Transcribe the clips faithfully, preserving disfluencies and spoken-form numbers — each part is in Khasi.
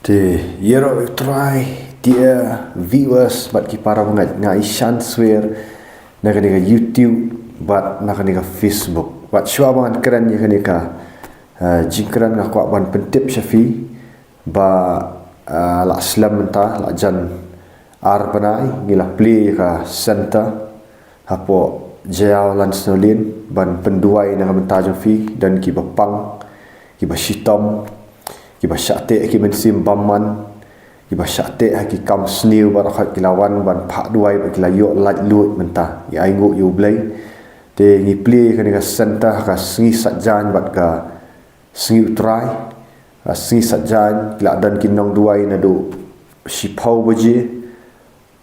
Te ïaroh ïa u Trai, dear viewers bad ki para bangeit, nga i Shanswer na kane ka YouTube bad na kane ka Facebook. Bad shuwa ba ngan kren ïa kane ka, ah, jingkren, nga kwah ban pyntip sha phi ba, ah, la slem mynta, la jan ar bnai ngi la plie ïa ka center hapoh Jaïaw Lansnowlien ban pynduwai na ka bynta jong phi, don kiba pang, kiba shitom, kiba shah teh ki mynsiem bymman, kiba shah teh ha ki kam sniew baroh, ki la wan ban phah duwai bad ki la ïoh laitluid mynta. Ngi ainguh ïa u Blei. Te ngi plie ïa kane ka center ha ka sngi Saitjaiñ bad ka sngi u Trai. Ha ka sngi Saitjaiñ ki la don ki nongduwai naduh shiphew baje,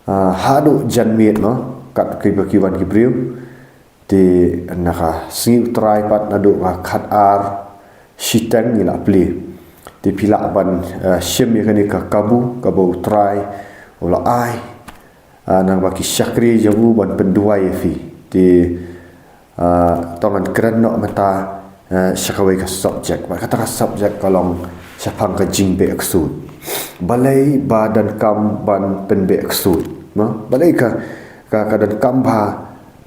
ah, haduh janmiet mo, kat kiba ki wan ki briew. Te na ka sngi u Trai pat naduh ka khatar shiteng ngi la plie. Te phi lah ban, ah, shim ïa kane ka kabu kaba u Trai u la ai, ah, na kaba ki shakri jong u ban pynduwai ïa phi. Te, ah, to ngan kren noh mynta, ah, sha kawei ka subject. Bad kata ka subject ka long shaphang ka jingbeh ksuid. Balei ba donkam ban pynbeh ksuid? Mo? Balei ka, ka, ka donkam bha,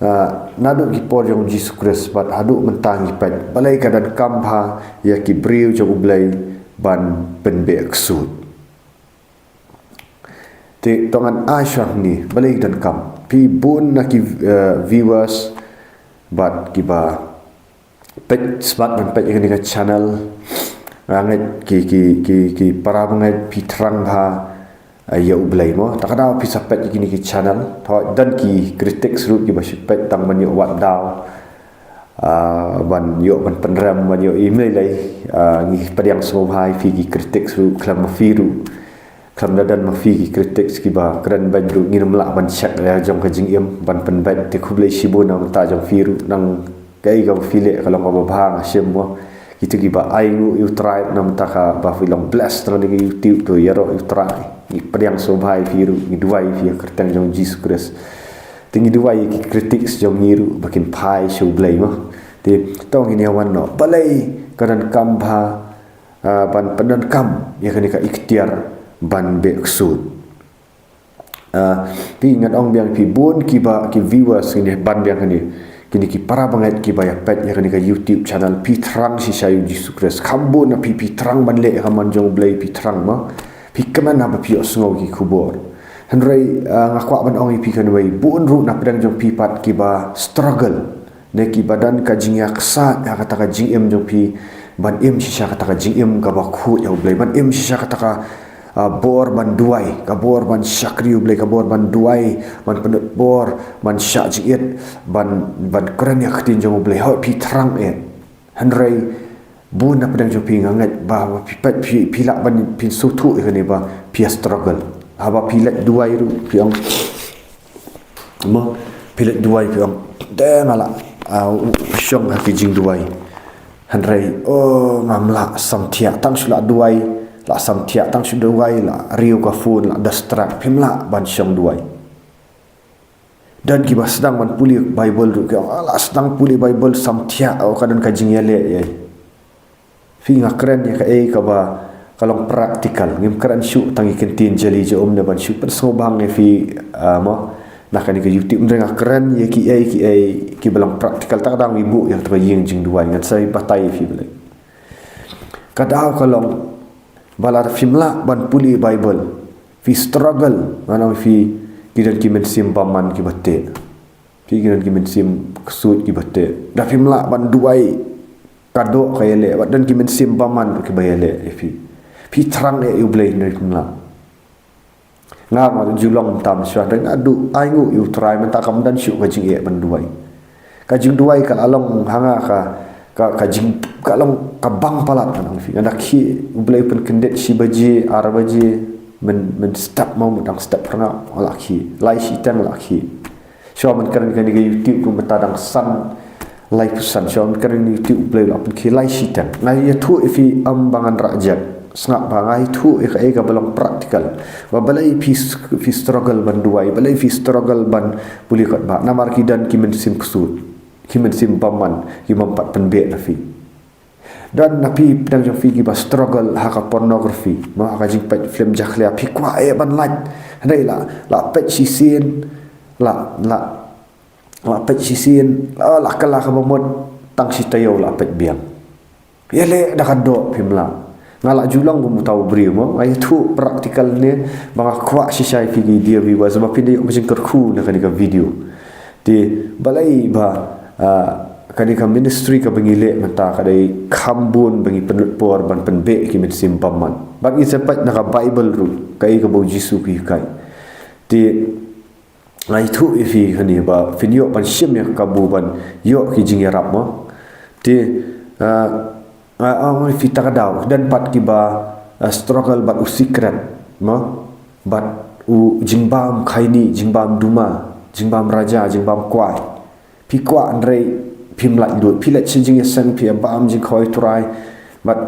ah, naduh ki por jong u Jisu Khrist bad haduh mynta ngi peit, balei ka donkam bha ïa ki briew jong u Blei ban pynbeh ksuid? Te to ngan ai shuwa hangne, balei donkam. Phi bun na ki, eh, viewers bad kiba peit, smat ban peit ïa kane ka channel. Nga ngeit ki, ki, ki, ki para bangeit phi thrang bha, eh, ïa u Blei mo. Te ka daw phi sa peit ïa kine ki channel, to don ki critics ruh kiba shu peit tang ban ïoh wad daw, ah, ban ïoh ban pynrem, ban ïoh email ai. Ah, ngi pdiang sngewbha ïa phi ki critics ruh, khlem ma phi ruh, khlem da don ma phi ki critics kiba kren beiñ ruh, ngin ym lah ban check la jong ka jingim ban pynbeit. Te khublei shibun na bynta jong phi ruh, nang kaei kaba phi leh ka long kaba bha, nga shem mo. Kito kiba ainguh ïa u Trai na bynta kaba phi long bless na kane ka YouTube, to ïaroh ïa u Trai. Ngi pdiang sngewbha ïa phi ruh, ngi duwai ïa phi ha ka kyrteng jong u Jisu Khrist. Te ngi duwai ïa ki critics jong ngi ruh ba kin phai sha u Blei mo. Te to ngin ïa wan noh, balei ka donkam bha, ah, ban pyndonkam ïa kane ka iktiar ban beh ksuid. Ah, phi, ngan ong biang, phi bun kiba, ki viewers, kine ban biang kine, kine ki para bangeit kiba ïa peit ïa kane ka YouTube channel, phi thrang shisha ïa u Jisu Khrist. Kham bun na phi, phi thrang ban leh ïa ka mon jong u Blei, phi thrang mo. Phi kmen haba phi ïohsngew ki khubor. Hynrei, ah, nga kwah ban ong ïa phi kawei, bun ruh na pdeng jong phi pat kiba struggle, ne kiba don ka jingïaksaid ha kata ka jingim jong phi ban im shisha kata ka jingim kaba khuid ïa u Blei, ban im shisha kata ka, ah, bor ban duwai, ka bor ban shakri u Blei, ka bor ban duwai, ban pynlut bor, ban shah jingit, ban, ban kren ïa ka ktien jong u Blei. Hooid, phi thrang eh. Hynrei bun na pdeng jong phi, nga ngeit ba, ba phi peit, phi, phi lah ban pynsngewthuh ïa kane ba phi ïa struggle. Haba phi leit duwai ruh phi ong, mo, phi leit duwai phi ong, dei nga lah, ah, u, u shong ha ki jingduwai. Hynrei, oh, ngam lah samthiah tang shu lah duwai, lah samthiah tang shu duwai, lah riew ka phone, lah distract, phim lah ban shong duwai. Don kiba sdang ban pule Bible ruh ki ong, ah, lah sdang pule Bible samthiah, oh, ka don ka jingïaleh ïa. Phi, nga kren ïa kaei kaba ka long practical, ngim kren shuh tang ïa ki ktien jali jong um ne ban shu pynsngewbha ïa phi, ah, mo, na kane ka YouTube, hynrei nga kren ïa kiei kiei kiba long practical. Te ka daw ngi buh ïa kata ka ïing jingduwai, ngan sa batai ïa phi balei. Ka daw ka long ba lada phim lah ban pule Bible, phi struggle, ngan ong ïa phi, ki don ki mynsiem bymman kiba teh. Phi, ki don ki mynsiem ksuid kiba teh. Da phim lah ban duwai ka doh ka ïaleh, wat don ki mynsiem bymman kiba ïaleh ïa phi. Phi thrang eh ïa u Blei, hynrei phim lah. Nga, nga ju long tam shuwa, hynrei nga duh ainguh ïa u Trai, mynta kam don shuh ka jingeh ban duwai. Ka jingduwai ka la long ha nga ka, ka, ka jing, ka long ka bang palat, ngan ong ïa phi. Nga da khie, u Blei u pynkyndit shi baje, ar baje, myn, mynstep mo, mynstep phyrngap, nga la khie. Lai shiteng la khie. Shuwa ban kren kane ka YouTube ruh mynta dang san laiphew san. Shuwa ban kren YouTube, u Blei u la pynkhie lai shiteng. Nga ïathuh ïa phi, ym ba ngan rah jait. Sngap bha, nga ïathuh ïa kaei kaba long practical. Ba balei phi, phi struggle ban duwai, balei phi struggle ban pule kot Baibl. Namar ki don ki mynsiem ksuid, ki mynsiem bymman, ki bym pat pynbeh na phi. Don na phi pdeng jong phi kiba struggle ha ka pornography, mo, ha ka jingpeit film jakhlia, phi kwah eh ban lait, hynrei la, la peit shisien, la, la, la peit shisien, la, la kylla kaba mut, tang shi taïew la peit biang. Ïaleh da ka doh phim lah. Nga la ju long kum uta u briew, mo, nga ïathuh practical ne, ba nga kwah shisha ïa phi ki dear viewers, ba phin da ïoh ka jingkyrkhu na kane ka video. Te balei ba, ah, kane ka ministry kaba ngi leh mynta ka dei kham bun ba ngi pynlut por ban pynbeh ïa ki mynsiem bymman. Bad ngi sa peit na ka Bible ruh, kaei kaba u Jisu u hikai. Te nga ïathuh ïa phi kane ba phin ïoh ban shim ïa ka kabu ban ïoh ki jingïarap, mo. Te, ah, ah, ah, phi, ta ka daw don pat kiba, ah, struggle bad u secret, mo. Bad u jingbam khaini, jingbam duma, jingbam raja, jingbam kwai. Phi kwah hynrei phim lait lut, phi leit sha jingïaseng, phi ïa bam jingkhawai Trai, bad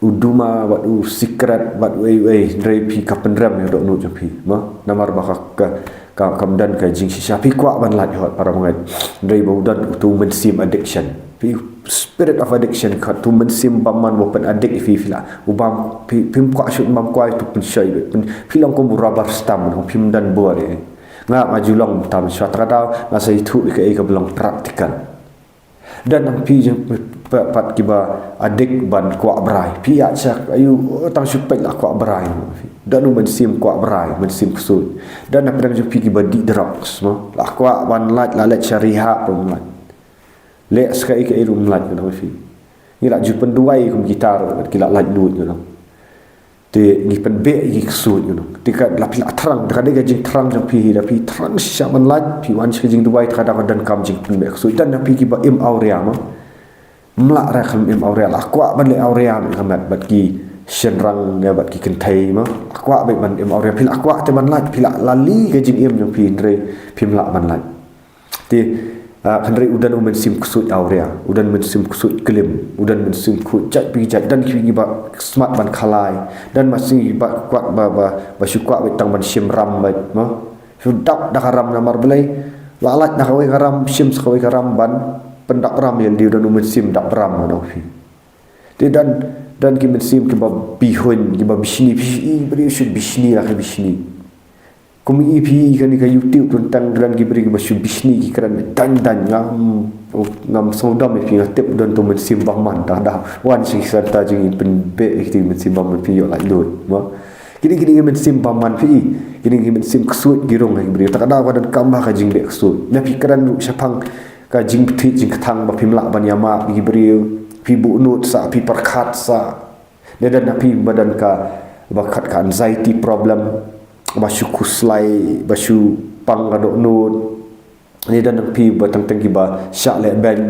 u duma, bad u secret, bad uei uei, hynrei phi, ka pynrem ïa ka dohnud jong phi, mo. Namar ba ka, ka, ka, kam don ka jingshisha. Phi kwah ban lait hok, para bangeit, hynrei ba u don utu u mynsiem addiction. Phi, spirit of addiction, ka utu u mynsiem bymman ba u pyn-addict ïa phi, phi lah, u bam, phi, phim kwah shuh ban bam kwai, utu u pynshoi, pyn, phi long kum u rubber stamp, phim don bor eh. Nga, nga ju long tam shuwa, ta ka daw nga sa ïathuh ïa kaei kaba long practical. Don na phi jong phi pat kiba addict ban kwah brai. Phi ïa shah, aïu, oh, tang shu peit la kwah brai. Don u mynsiem kwah brai, mynsiem ksuid. Don na pdeng jong phi kiba dih drugs, mo. La kwah ban lait, la leit sha rehab ruh ym lait. Leh sa kaei kaei ruh ym lait, ngan ong ïa phi. Ngi la ju pynduwai kum kita ruh, ki la lait lut, ngan ong. Te ngi pynbeh ïa ki ksuid, ngan ong. Te ka la phi la thrang, te ka dei ka jingthrang jong phi, la phi thrang shisha ban lait, phi wan sha ka jingduwai, te ka dei ka donkam jingpynbeh ksuid. Don na phi kiba im awria, mo. Ym lah re kham im awria, la kwah ban leh awria, mo, ka met bad ki shynrang ne bad ki kynthei, mo. La kwah beit ban im awria, phi la kwah te ban lait, phi la, la lih ka jingim jong phi, hynrei phim lah ban lait. Te, ah, hynrei u don u mynsiem ksuid awria, u don mynsiem ksuid klim, u don mynsiem ksuid jait bad jait, don ki, kiba smat ban khalai, don mynsiem kiba kwah ba, ba, ba shu kwah beit tang ban shim ram beit, mo. Shu dap da ka ram namar balei, la lait na kawei ka ram, shim sa kawei ka ram ban pyndap ram ïa lade, u don u mynsiem dap ram, ngan ong ïa phi. Te don, don ki mynsiem kiba bishni, kiba bishni, bishni, briew shu bishni la ka bishni. Kum i phi kane ka YouTube ruh tang don ki briew kiba shu bishni ki kren dang dang, ngam, ngam sngewdom ïa phi, nga tip don utu u mynsiem bymman, ta ka daw wan sha ki centre jong ngi pynbeh ïa kito ki mynsiem bymman, phi ïoh lait lut, mo. Kine, kine ki mynsiem bymman phi, kine ki mynsiem ksuid ki rung ha ki briew. Ta ka daw ka donkam ba ka jingbeh ksuid. Na phi kren ruh shaphang ka jingbthei jingkthang ba phim lah ban ïamap ïa ki briew, phi buhnud sa, phi pyrkhat sa. Ne don na phi ba don ka, ba kat ka anxiety problem, ba shu khuslai, ba shu pang ka dohnud. Ne don na phi ba teng teng kiba shah lehbeiñ,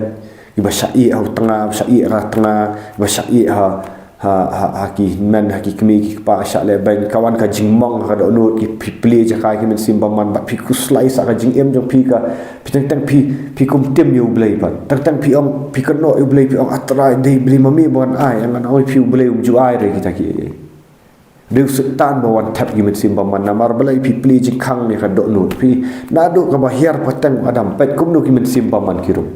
kiba shah ïeh ha u tnga, shah ïeh ha tnga, ba shah ïeh ha, ha, ha, ha ki hynmen, ha ki kmie ki kpa, shah lehbeiñ, ka wan ka jingmong ha ka dohnud, ki, phi plie jaka ïa ki mynsiem bymman, bad phi khuslai sa ka jingim jong phi, ka phi teng teng phi, phi kum tim ïa U Blei bad. Teng teng phi ong, phi kynnoh ïa U Blei, phi ong, A Trai, dei U Blei ma me ba wan ai, ngan ong ïa phi U Blei um ju ai re kita kiei. Dei u Soitan ba wan thep ki mynsiem bymman namar balei, phi plie jingkhang ne ka dohnud. Phi, naduh kaba hiar pateng u Adam, peit kumno ki mynsiem bymman ki rung.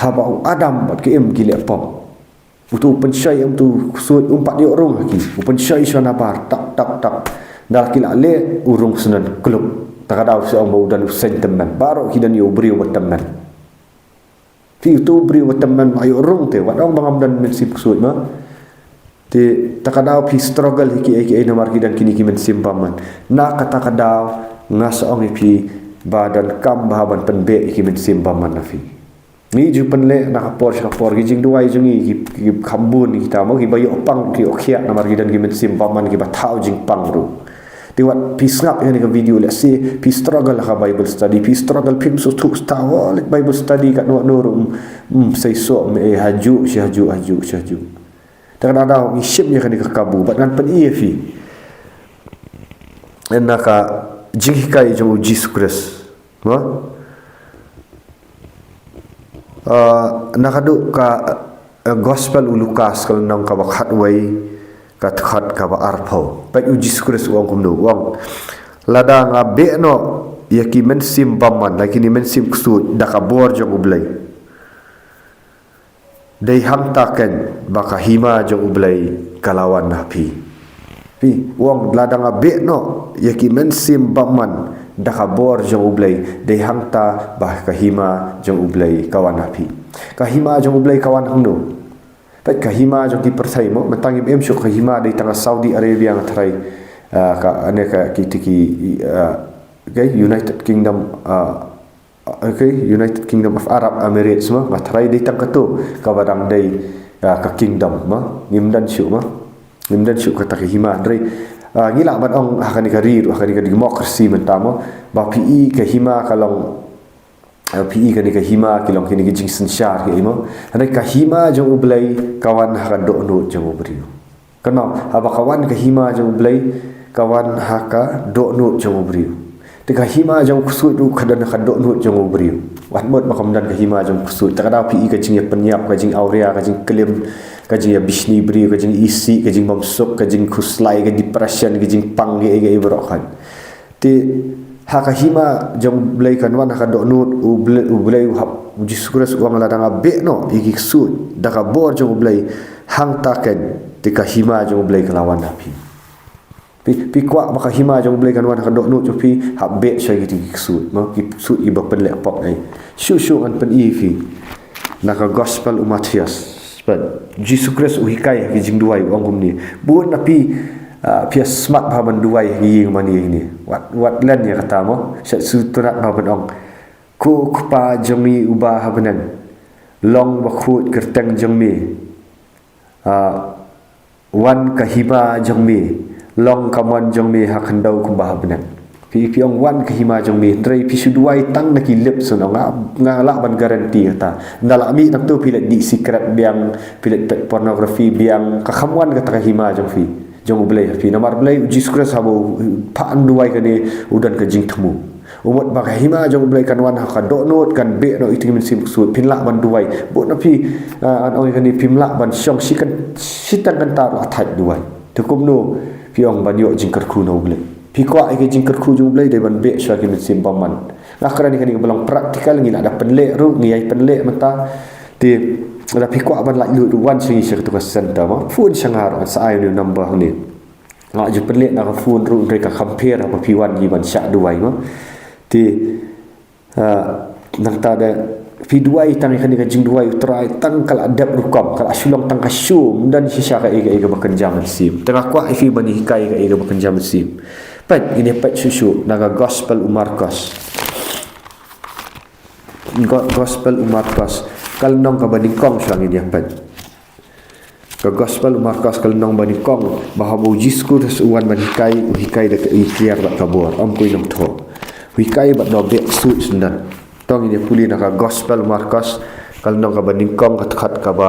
Haba u Adam bad ka Im ki leh pop, utu u pynshoi, um, utu u ksuid um pat ïoh rung ha ki. U pynshoi shuwa nabar, tap, tap, tap. Haba ki la leh, u rung syndon kluk. Ta ka daw shu ong ba u don u seng tymmen. Baroh ki don ïa u briew ba tymmen. Phi, utu u briew ba tymmen, ïoh rung te, wat ong ba ngam don mynsiem ksuid, mo. Te ta ka daw phi struggle ïa kiei kiei namar ki don kine ki mynsiem bymman. Na kata ka daw nga sa ong ïa phi ba donkam ba ban pynbeh ïa ki mynsiem bymman na phi. Ngi ju pynleh na ka por sha ka por, ki jingduwai jong ngi ki, ki kham bun kita, mo, kiba ïoh pang, ki ïoh khiah namar ki don ki mynsiem bymman kiba thaw jingpang ruh. Te wat phi sngap ïa kane ka video, lehse phi struggle ha ka Bible study, phi struggle, phim sngewthuh, sta, oh, leit Bible study katno katno ruh, mm, mm, seisoh, mm, eh, hajuh shi hajuh, hajuh shi hajuh. Te ka daw ngi shim ïa kane ka kabu bad ngan pyni ïa phi na ka jinghikai jong u Jisu Khrist. Mo? Ah, na ka dei ka, eh, Gospel u Lukas ka lynnong kaba khatwei, ka dkhot kaba arphew. Peit u Jisu Khrist u ong kumno, u ong, lada nga beh noh ïa ki mynsiem bymman, ïa kine mynsiem ksuid da ka bor jong U Blei, Dei hangta keiñ ba ka hima jong U Blei ka la wan ha phi. Phi, u ong lada nga beh noh ïa ki mynsiem bymman da ka bor jong U Blei, dei hangta ba ka hima jong U Blei ka wan ha phi. Ka hima jong U Blei ka wan hangno? Peit ka hima jong ki pyrthei mo, mynta ngim im shuh ka hima dei tang ha Saudi Arabia, nga tharai, ah, ka, ane ka, ki, ki, ki, ah, okay, United Kingdom, ah, okay, United Kingdom of Arab Emirates mo, nga tharai dei tang kato kaba dang dei, ah, ka kingdom mo, ngim don shuh mo. Ngim don shuh kata ka hima, hynrei, ah, ngi lah ban ong ha kane ka ri ruh, ha kane ka democracy mynta mo, ba phi i ka hima ka long, ah, phi i kane ka hima ki long kine ki jingsynshar ki mo. Hynrei ka hima jong U Blei ka wan ha ka dohnud jong u briew. Kynmaw, haba ka wan ka hima jong U Blei, ka wan ha ka dohnud jong u briew. Te ka hima jong u ksuid ruh ka don ha ka dohnud jong u briew. Wat mut ba kam don ka hima jong u ksuid. Te ka daw phi i ka jingïapynïap, ka jingawria, ka jingklim, ka jingïabishni briew, ka jingisih, ka jingbymsuk, ka jingkhuslai, ka depression, ka jingpang, ka ei ka ei baroh kan. Te ha ka hima jong U Blei kan wan ha ka dohnud, U Blei, U Blei u hap, U Jisu Khrist u ong lada nga beh noh ïa ki ksuid da ka bor jong U Blei, hangta keiñ te ka hima jong U Blei ka la wan ha phi. Phi, phi kwah ba ka hima jong U Blei kan wan ha ka dohnud jong phi, hap beh sha kito ki ksuid mo, ki ksuid kiba pynleh pop ei. Shuh shuh ngan pyni phi na ka Gospel u Mathaios. Peit, Jisu Khrist u hikai ha ki jingduwai u ong kumne. Bun na phi, ah, phi smat bha ban duwai ha ki ïing mane ïa kine. Wat, wat len ïa kata mo. Shet shu tynnat bha ban ong, Ko Kpa jong ngi uba ha bneng, long bakhuid kyrteng jong me. Ah, wan ka hima jong me, long ka mon jong me ha khyndew kumba ha bneng. Phi, phi ong wan ka hima jong me, hynrei phi shu duwai tang na ki lip shu ong, nga, nga lah ban guarantee kata. Ynda lah mih tang to phi leit dih sikret biang, phi leit peit pornography biang, ka kham wan kata ka hima jong phi, jong U Blei ha phi. Namar U Blei, U Jisu Khrist haba u phah duwai kane u don ka jingthmu. U mut ba ka hima jong U Blei kan wan ha ka dohnud, kan beh noh ïa ki mynsiem ksuid. Phin lah ban duwai. Bun na phi, ah, ngan ong ïa kane, phim lah ban shong shi kyn, shiteng kynta ruh ha thait duwai. Te kumno phi ong ban ïoh jingkyrkhu na U Blei? Phi kwah ïa ka jingkyrkhu jong U Blei, dei ban beh shuwa ki mynsiem bymman. Nga kren ïa kane kaba long practical, ngi lah da pynleh ruh, ngi ïai pynleh mynta. Te lada phi kwah ban laitluid ruh, wan sha ngi sha kato ka center mo. Phone sha nga ruh, sa ai une u number hangne. Nga ju pynleh na ka phone ruh, hynrei ka kham pher haba phi wan hi ban shah duwai mo. Te, ah, nangta da phi duwai tang ïa kane ka jingduwai, U Trai, tang ka la dep rukom, ka la shu long tang ka shu, ym don shisha kaei kaei kaba kynja mynsiem. Te nga kwah ïa phi ban hikai kaei kaba kynja mynsiem. Peit, ngin ïa peit shuh shuh na ka Gospel u Markos. Go-, Gospel u Markos, ka lynnong kaba nyngkong shuwa ngin ïa peit. Ka Gospel u Markos ka lynnong ba nyngkong, ba haba U Jisu Khrist u wan ban hikai, u hikai da ka iktiar bad ka bor, ym khuid nongthoh. U hikai bad u beh ksuid syndon. To ngin ïa pule na ka Gospel u Markos ka lynnong kaba nyngkong, ka dkhot kaba,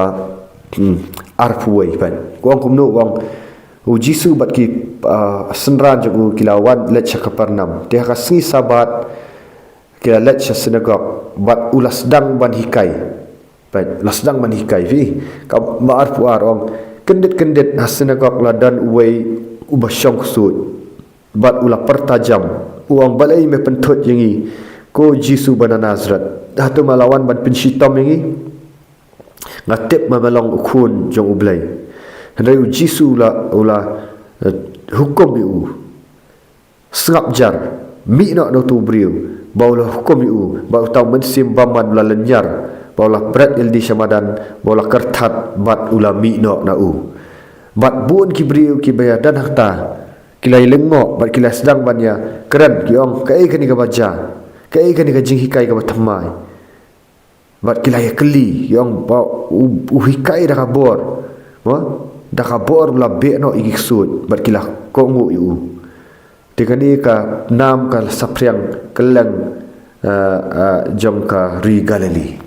hmm, arphew wei pat. Ka ong kumno, ka ong, U Jisu bad ki, ah, synran jong u ki la wan leit sha Kapernaum. Te ha ka sngi Sabbath ki la leit sha synagog bad u la sdang ban hikai. Peit, la sdang ban hikai, phi. Kaba arphew ar ong, kyndit kyndit ha synagog la don uwei uba shong ksuid bad u la pyrta jam, u ong, balei me pynthut ïa ngi, ko Jisu ba na Nasareth? Hato me la wan ban pynshitom ïa ngi? Nga tip ba me long u Khun jong U Blei. Hynrei U Jisu u la, u la, eh, hukum ïa u, sngap jar, mih noh na uto u briew. Bad u la hukum ïa u, bad uta u mynsiem bymman u la lynñiar, bad u la bret ïalade sha madan, bad u la kyrthat bad u la mih noh na u. Bad bun ki briew kiba ïadon hangta ki la ïalyngngoh bad ki la sdang ban ïakren, ki ong, kaei kane kaba jia? Kaei kane ka jinghikai kaba thymmai? Bad ki la ïakylli, ki ong, ba u, u hikai da ka bor, mo? Da ka bor u la beh noh ïa ki ksuid, bad ki la kohnguh ïa u. Te kane ka nam ka la saphriang kylleng, eh, eh, jong ka ri Galili.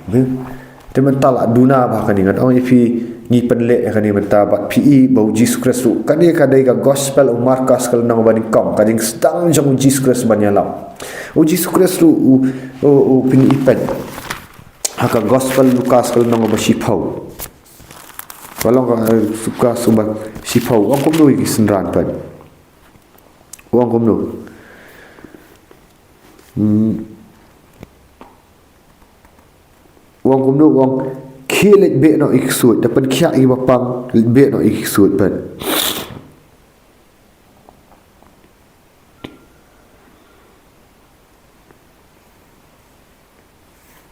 Te mynta la duna bha kane, ngan ong ïa phi, ngi pynleh ïa kane mynta bad phi i ba U Jisu Khrist ruh. Kane ka dei ka Gospel u Markos ka lynnong ba nyngkong, ka jingsdang jong U Jisu Khrist ban ïalap. U Jisu Khrist ruh u, u, u pynïapeit ha ka Gospel Lukas ka lynnong ba shiphew. Ka lynnong ka, eh, Lukas ba shiphew. U ong kumno ïa ki synran pat? U ong kumno? Hmm. U ong kumno, u ong, Khie leit beh noh ïa ki ksuid, da pynkhiah ïa kiba pang, leit beh noh ïa ki ksuid pat.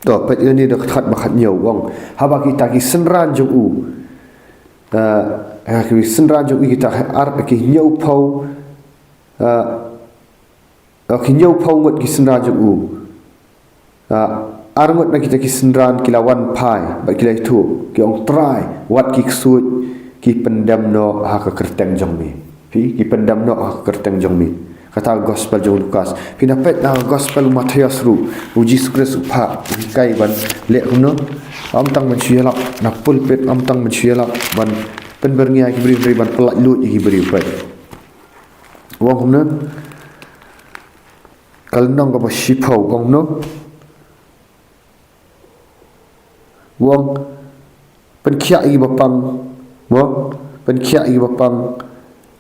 To, peit ïa kane da khat ba khathynñiew u ong. Haba kita ki synran jong u. Ah, ha ki synran jong u kita ar ki hynñiewphew. Ah, ah, ki hynñiewphew ngut ki synran jong u. Ah, ar ngut na kita ki synran ki la wan phai, bad ki la ïathuh, ki ong Trai, wat ki ksuid, ki pyndem noh ha ka kyrteng jong me. Phi, ki pyndem noh ha ka kyrteng jong me. Kata gospel jong u Lukas. Phin da peit na gospel u Mathaios ruh, u Jisu Khrist u phah, u hikai ban leh kumno. Ym tang ban shu ïalap na pulpit, ym tang ban shu ïalap ban pynbyrngia ïa ki briew, hynrei ban pyllaitluid ïa ki briew pat. U ong kumno. Ka lynnong kaba shiphew u ong kumno. U ong, pynkhiah ïa kiba pang, mo, pynkhiah ïa kiba pang,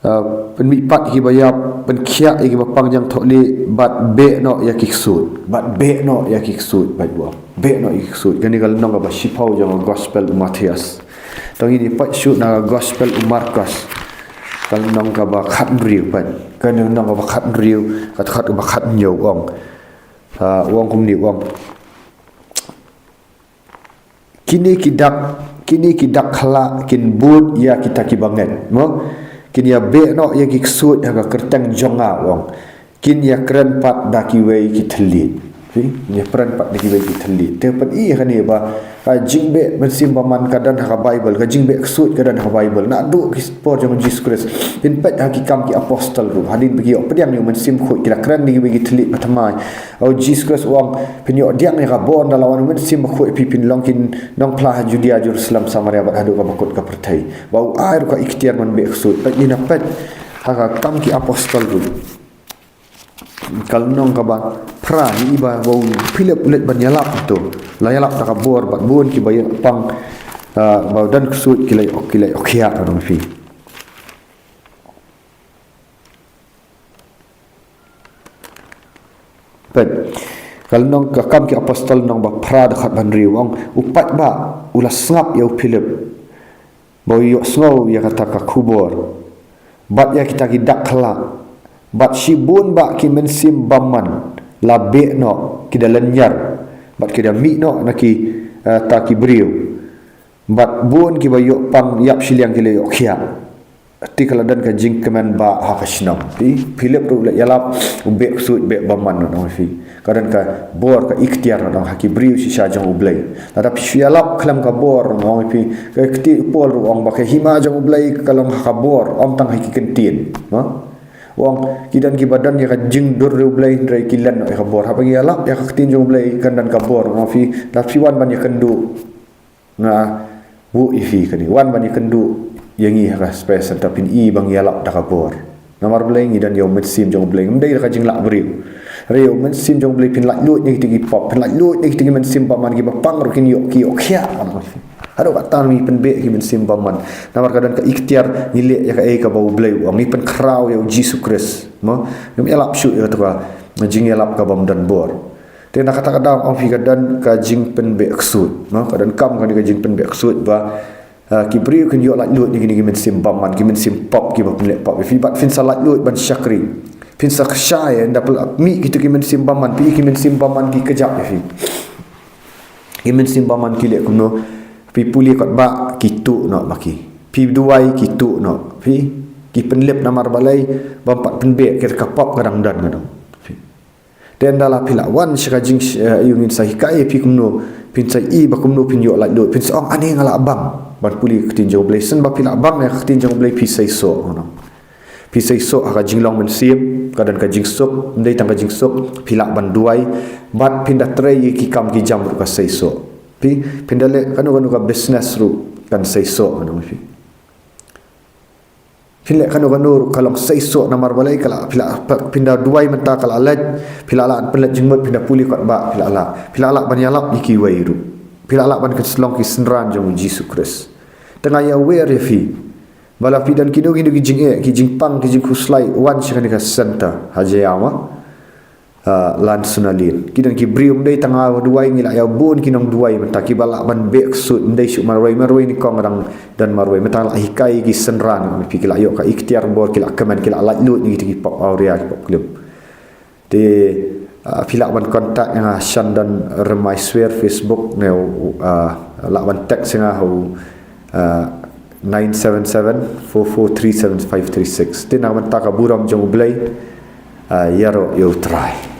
ah, pynmihpat ïa kiba ïap, pynkhiah ïa kiba pang jingthohlieh, bad beh noh ïa ki ksuid, bad beh noh ïa ki ksuid, bad u ong, beh noh ïa ki ksuid. Kane ka lynnong kaba shiphew jong ka gospel u Mathaios. To ngin ïa peit shuh na ka gospel u Markos. Ka lynnong kaba khathynriew pat. Ka lynnong kaba khathynriew, ka dkhot kaba khathynñiew u ong. Ah, u ong kumne u ong. Kine ki dak, kine ki dak khyllah kin bud ïa kita kiba ngeit. Mo? Kin ïa beh noh ïa ki ksuid ha ka kyrteng jong nga u ong. Kin ïa kren pat da kiwei ki thylliej. Phi? Kin ïa kren pat da kiwei ki thylliej. Te peit ïa kane ba, ka jingbeh mynsiem bymman ka don ha ka Baibl, ka jingbeh ksuid ka don ha ka Baibl. Naduh ki por jong u Jisu Khrist. Phin peit ha ki Kam ki Apostol ruh. Hadien ba ki ïoh pdiang ïa u Mynsiem Bakhuid ki la kren da kiwei ki thylliej ba thymmai. U Jisu Khrist u ong, phin ïoh pdiang ïa ka bor ynda la wan u Mynsiem Bakhuid, phi phin long ki nongphla ha Judia, Jerusalem, Samaria bad haduh kaba kut ka pyrthei. Ba u ai ruh ka iktiar ban beh ksuid. Peit ïa kane, peit ha ka Kam ki Apostol ruh. Ka lynnong kaba phra, ïa ba, ba u Philip u leit ban ïalap to. La ïalap da ka bor bad bun kiba ïapang, ah, ba don ksuid ki la ïoh, ki la ïoh khiah, ka ong phi. Peit. Ka lynnong, ka Kam ki Apostol lynnong ba phra, dkhot ba hynriew u ong, u paidbah u la sngap ïa u Philip ba u ïohsngew ïa kata ka khubor, bad ïa kita ki dak khyllah, bad shibun bah ki mynsiem bymman la beh noh, ki da lynñiar, bad ki da mih noh na ki, eh, ta ki briew, bad bun kiba ïoh pang ïap shiliang ki la ïoh khiah. Te ka la don ka jingkmen bah ha ka shnong. Phi, Philip ruh u leit ïalap, u beh ksuid, beh bymman, u ong phi. Ka don ka bor, ka iktiar, u ong, ha ki briew shisha jong U Blei. Lada phi shu ïalap khlem ka bor, u ong phi. Ka ktien Paul ruh u ong ba ka hima jong U Blei ka long ha ka bor, ym tang ha ki kyntien. Ha? U ong, ki don kiba don ïa ka jingdur U Blei hynrei ki len noh ïa ka bor. Haba ngi ïalap ïa ka ktien jong U Blei kan don ka bor, u ong phi. Lada phi wan ban ïakynduh, nga buh ïa phi kane, wan ban ïakynduh ïa ngi ha ka Space Centre, phin i ba ngi ïalap da ka bor. Namar balei? Ngi don ïa u Mynsiem jong U Blei, ngim dei da ka jinglah briew. Hynrei ïa u Mynsiem jong U Blei phin laitluid na kita ki pop, phin laitluid na kita ki mynsiem bymman, kiba pang ruh kin ïoh, ki ïoh khiah. Haduh katta ngi pynbeh ki mynsiem bymman. Namar ka don ka iktiar, ngi leh ïa kaei kaba U Blei u ong, ngi pynkhraw ïa u Jisu Khrist. Mo, ngim ïalap shuh ïa kata ka jingïalap kaba ym don bor. Te na kata ka daw, ong phi, ka don ka jingpynbeh ksuid. Mo, ka donkam kane ka jingpynbeh ksuid ba, ah, ki briew kin ïoh laitluid na kine ki mynsiem bymman, ki mynsiem pop, kiba pynleh pop ïa phi, bad phin sa laitluid ban shakri. Phin sa kshai ynda phi la mih kita ki mynsiem bymman, phi, ki mynsiem bymman ki kjap ïa phi. Ki mynsiem bymman ki leh kumno? Phi pule kot bah, ki tuh noh ma ki. Phi duwai, ki tuh noh. Phi, ki pynlip. Namar balei? Bym pat pynbeh, kita ka pop ka dang don, ka dang. Phi. Te ynda la phi la wan sha ka jing, eh, ïa u ngin sa hikai ïa phi kumno, phin sa i ba kumno phin ïoh laitluid, phin sa ong, ani nga lah bang ban pule ka ktien jong U Blei. Shen ba phi lah bang ïa ka ktien jong U Blei, phi seisoh, kumno. Phi seisoh ha ka jinglong mynsiem, ka don ka jingsuk, ym dei tang ka jingsuk, phi lah ban duwai, bad phin da trei ïa ki kam ki jam ruh ka seisoh. Phi, phin da leh kano kano ka business ruh kan seisoh, kumno phi. Phin leh kano kano ruh ka long seisoh, namar balei? Ka la, phi la, phin da duwai mynta ka la leit, phi la lah pynleit jingmut, phin da pule kot bah, phi la lah. Phi la lah ban ïalap ïa kiwei ruh. Phi la lah ban kynslong ki synran jong u Jisu Khrist. Te nga ïawer ïa phi ba la phi don kino kino ki jingeh, ki jingpang, ki jingkhuslai, wan sha kane ka centre ha Jaiaw, mo. uh, Lan Sunalin. Ki don ki briew ym dei tang ha duwai, ngi la ïa bun ki nongduwai mynta kiba lah ban beh ksuid, ym dei shuh marwei, marwei nyngkong, dang don marwei, mynta la hikai ki synran, phi ki la ïoh ka iktiar bor, ki la kmen, ki la lait lut na kita ki pop awria, ki pop khlem. Te, uh, phi lah ban contact ïa nga, Shandan Remaiswer, Facebook ne, uh, lah ban text ïa nga ha, uh, nine seven seven four four three seven five three six. Te na ka bynta ka burom jong U Blei, uh, ïaroh ïa U Trai.